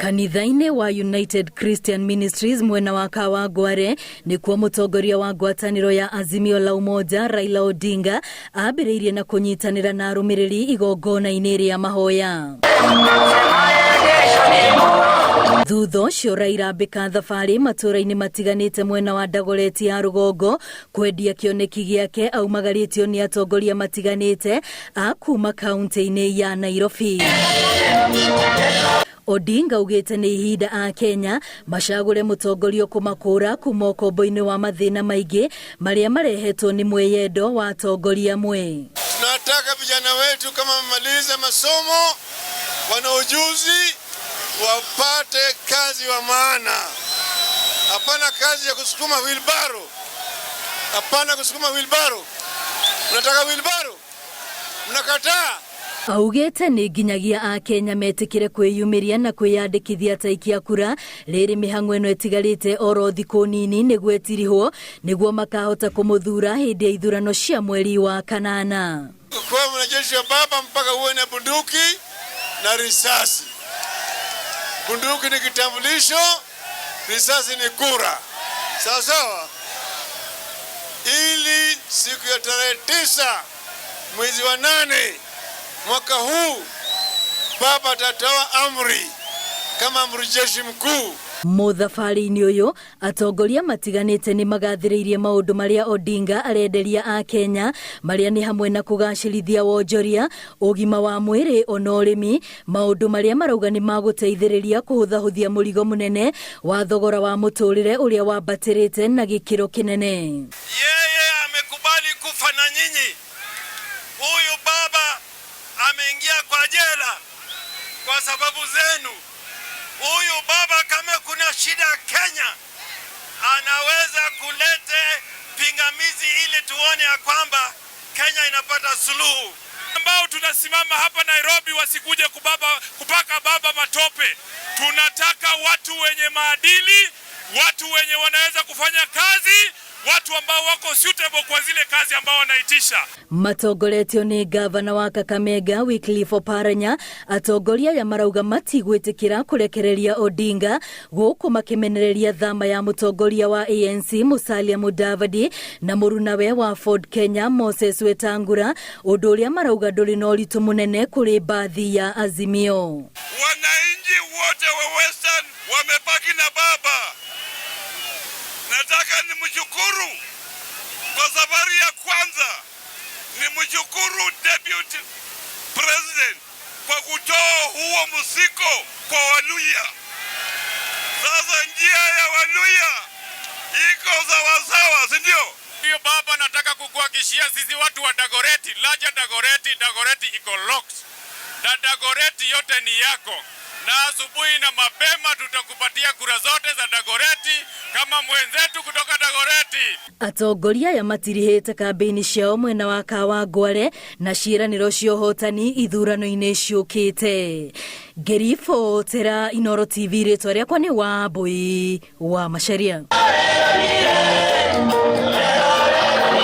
Kanitha-inĩ wa United Christian Ministries mwena wa Kawangware nĩkuo mũtongoria wa ngwatanĩro ya Azimio la Umoja Raila Odinga ambĩrĩirie na kũnyitanĩra na arũmĩrĩri igongona-inĩ rĩa mahoya. Thutha ũcio Raila ambĩka thabarĩ matũũra-inĩ matiganĩte mwena wa Dagoretti ya rũgongo kwendia kĩoneki gĩake aumagarĩtio nĩ atongoria matiganĩte a kuma kaunti-inĩ ya Nairobi. Odinga augĩte nĩ ihinda a Kenya macagũre mũtongoria ũkũmakũũra kuma ũkombo-inĩ wa mathĩna maingĩ marĩa marehetwo nĩ mwĩyendo wa atongoria amwe. Tunataka vijana wetu kama wamemaliza masomo, wana ujuzi, wapate kazi wa maana. Hapana kazi ya kusukuma wheelbarrow. Hapana kusukuma wheelbarrow. Mnataka wheelbarrow? Mnakataa? Augĩte nĩ nginyagia Akenya metĩkĩre kwĩyumĩria na kwĩyandĩkithia ta aikia kura rĩrĩ mĩhang'o ĩno ĩtigarĩte oro thikũ nini nĩguo ĩtirihwo nĩguo makahota kũmũthura hĩndĩ ya ithurano cia mweri wa kanana. Kuwa mwanajeshi wa baba mpaka uwe na bunduki na risasi. Bunduki ni kitambulisho, risasi ni kura. Sawa sawa. Ili siku ya tarehe 9 mwezi wa 8 mwaka huu baba atatoa amri kama amri jeshi mkuu. Mũthabarĩ-inĩ ũyũ atongoria matiganĩte nĩ magathĩrĩirie maũndũ marĩa Odinga arenderia Akenya marĩa nĩ hamwe na kũgacĩrithia wonjoria, ũgima wa mwĩrĩ ona ũrĩmi, maũndũ marĩa marauga nĩ magũteithĩrĩria kũhũthahũthia mũrigo mũnene wa thogora wa mũtũrĩre ũrĩa wambatĩrĩte na gĩkĩro kĩnene. Yeye amekubali kufa na nyinyi. Huyu baba ameingia kwa jela kwa sababu zenu. Huyu baba kama kuna shida Kenya anaweza kulete pingamizi ili tuone ya kwamba Kenya inapata suluhu. Ambao tunasimama hapa Nairobi wasikuje kupaka baba matope. Tunataka watu wenye maadili, watu wenye wanaweza kufanya kazi, watu ambao wako suitable kwa zile kazi ambao wanaitisha. Matongoretio nĩ gavana wa Kakamega Wycliffe Oparanya, atongoria aya marauga matigwĩtĩkĩra kũrekereria Odinga gũkũ makĩmenereria thama ya mũtongoria wa ANC Musalia Mudavadi na mũrunawe wa Ford Kenya Moses Wetangula, ũndũ ũrĩa marauga ndũrĩ na ũritũ mũnene kũrĩ mbathi ya Azimio. Wananchi wote wa Western wamebaki na baba. Nataka nimshukuru kwa safari ya kwanza, nimshukuru Deputy President kwa kutoa huo mzigo kwa Waluhya. Sasa njia ya Waluhya iko sawasawa, si ndio? Hiyo baba, nataka kukuhakikishia sisi watu wa Dagoretti, Laja Dagoretti, Dagoretti iko locked. Na Dagoretti yote ni yako. Na asubuhi na mapema tutakupatia kura zote za Dagoretti kama mwenzetu kutoka Dagoretti. Atongoria aya matirihĩte kambĩini ciao mwena wa Kawangware na ciĩranĩro cia ũhotani ithurano-inĩ ciũkĩte. Ngĩribotera Inooro TV, rĩtwa rĩakwa nĩ Wambui wa Macharia.